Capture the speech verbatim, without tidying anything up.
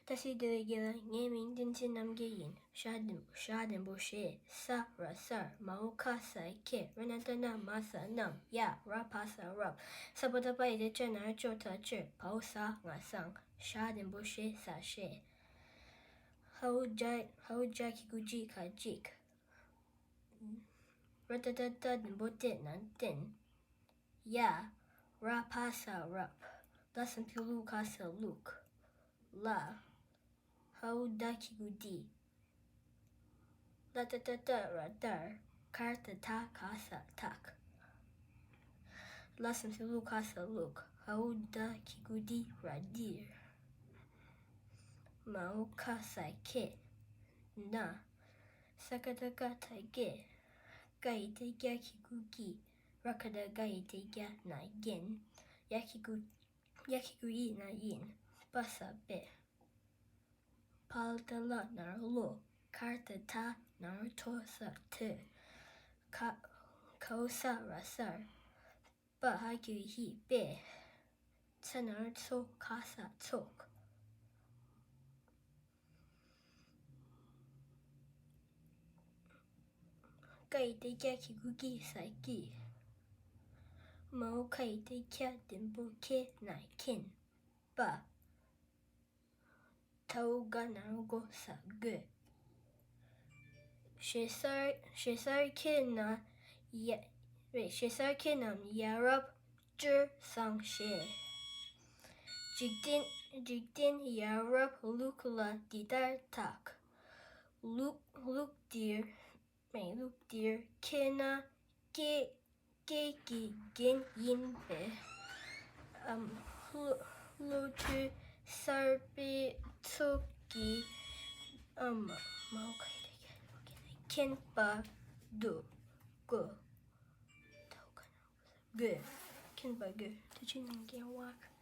བཀྲ་ཤིས་བདེ་ལེགས་རྒན་ལགས། ངའི་མིང་བསྟན་འཛིན་རྣམ་རྒྱལ་ཡིན། ཤ་འགྲེང་ཤ་འགྲེང་བུ་ཤེ། ས་ར་སར། མ་འོག་ཁ་ས་ཁེ། ར་ན་ཏ་ན་མ་ས་རྣམས། ཡ་ར་བ་ས་རབ། ས་པ་ཏ་པ་ཡ་བཏགས་སྤྱ་ན་རོ་སྤྱོ་ད་སྤྱོད། བ་འོག་ས་ང་སང་། ཤ་འགྲེང་བུ་ཤེ་ས་ཤེས། ཧ་འོག་ཇ་ཧ་འོག་ཇ་གི་གུ་ཇི་ག་གཅིག་ར་ཏ་ཏ་ཏ་འགྲེང་བུ་ཏེ་ན་བརྟན། ཡ། ར་བ་ས་རབ། ལ་ས་མཐིལ་ལུ་ག་ས་ལུག་ལ། ཧ་འོག་ད་གི་གུ་འདི། ལ་ཏ་ཏ་ཏ་ར་ལྟར། ག་ར་ཏ་ཐ་ག་ས་ཐག་ལ་ས་མཐིལ་ལུ་ག་ས་ལུག་ཧ་འོག་ད་གི་གུ་འདི་ར་འདིར། མ་འོག་ཁ་ས་ཁེ། ན། ས་ཀ་བཏགས་སྐ་སྐྲ་སྐེ། ཀ་ཡ་བཏགས་སྐྱ་གི་གུ་ཀྱི། ར་ཀ་བཏགས་རྒ་ཡ་བཏགས་རྒྱ་ན་རྒྱན། ཡ་གི་གུ་ཡ་གི་གུ་ཡི་ན་ཡིན། པ་ས་པས། ཕ་ལ་ཏ་ལ་ན་རོ་ལོ། ག་ར་ཏ་ཐ་ན་རོ་ཐོ་ས་ཐོས། ག་ག་འོག་ས་ར་སར། པ་ཧ་གི་གུ་ཧི་པས། ཚ་ན་རོ་ཚོ་ཁ་ས་ཚོགས། ཀ་ཡ་བཏགས་སྐྱ་གི་གུ་ཀྱི་ས་ཀྱིས། མ་འོག་ཁ་ཡ་བཏགས་ཁྱ་འགྲེང་བུ་ཁེ་ན་མཁྱེན་པ། ད་འོག་ག་ན་རོ་གོ་ས་དགོས། ཞེ་སར་ཞེ་སར་ཁེ་ན་ཡ་རེད། ཞེ་སར་ཁེ་ནམ་ཡ་རབས་སྤྱིར་སང་ཞེས། འཇིག་རྟེན་འཇིག་རྟེན་ཡ་རབས་ལུག་ལ་འདི་ལྟར་བཏགས། ལུག་ལུག་འདིར་མེད། ལུག་འདིར་ཁེ་ན་སྐད་སྐད་ཀྱི་རྒྱན་ཡིན་པས། ཨམ་བློ་བློ་གྲོས་གསར་པའི་ཚོགས་ཀྱིས་ཨམ་མ་འོག་ཁ་ཡ་བཏགས་སྐྱ་མཁྱེན་པ་འདུག་གོ། དགོས། མཁྱེན་པ་དགོས། དུ་ཆེན་ནང་གི་བག